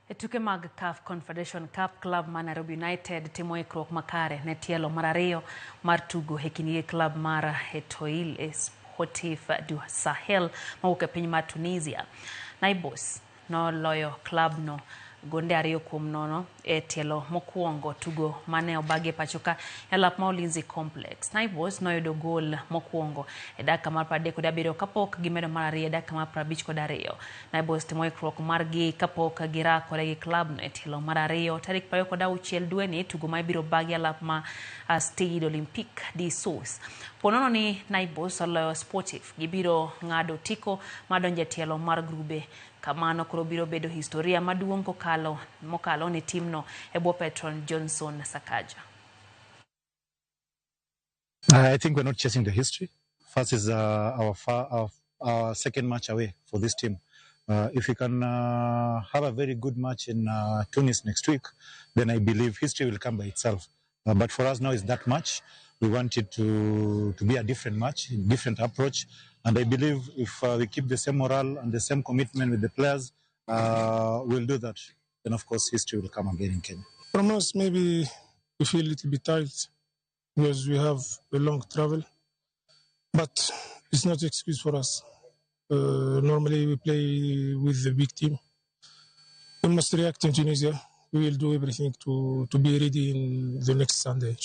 E tuke mag CAF Confederation Cup, club mar Nairobi United timo ikruok makare ne tielo mar ariyo mar tugo e kindgi gi club mar Etoile Sportif du Sahel mawuok e piny mar Tunisia. Naibos noloyo klabno gonde 2-0 e tielo mokwongo tugo mane obagi e pachoka e alap ma Ulinzi Complex. Naibos noyudo gol mokwongo e dakika mar 37 kapok gimedo mar ariyo e dakika mar 52. Naibos timo ikruok margi kapok girakore gi klabno e tielo mar ariyo tarik 26 dweni tugo ma ibiro bagi alap ma Stade Olympique de Sousse. Ponono ni Naibos oloyo Sportif, gibiro ng'ado otiko madonjo e tielo mar grube. Kamano koro biro bedo historia maduong' kokalo mokalo ne timno e bwo Petron Johnson Sakaja. I think we're not chasing the history. First is our second match away for this team. If we can have a very good match in Tunis next week, then I believe history will come by itself. But for us now, it's that match. We want it to be a different match, different approach. And I believe if we keep the same morale and the same commitment with the players, we'll do that. Then, of course, history will come again in Kenya. From us, maybe we feel a little bit tired because we have a long travel, but it's not an excuse for us. Normally, we play with the big team. We must react in Tunisia. We will do everything to be ready in the next Sunday.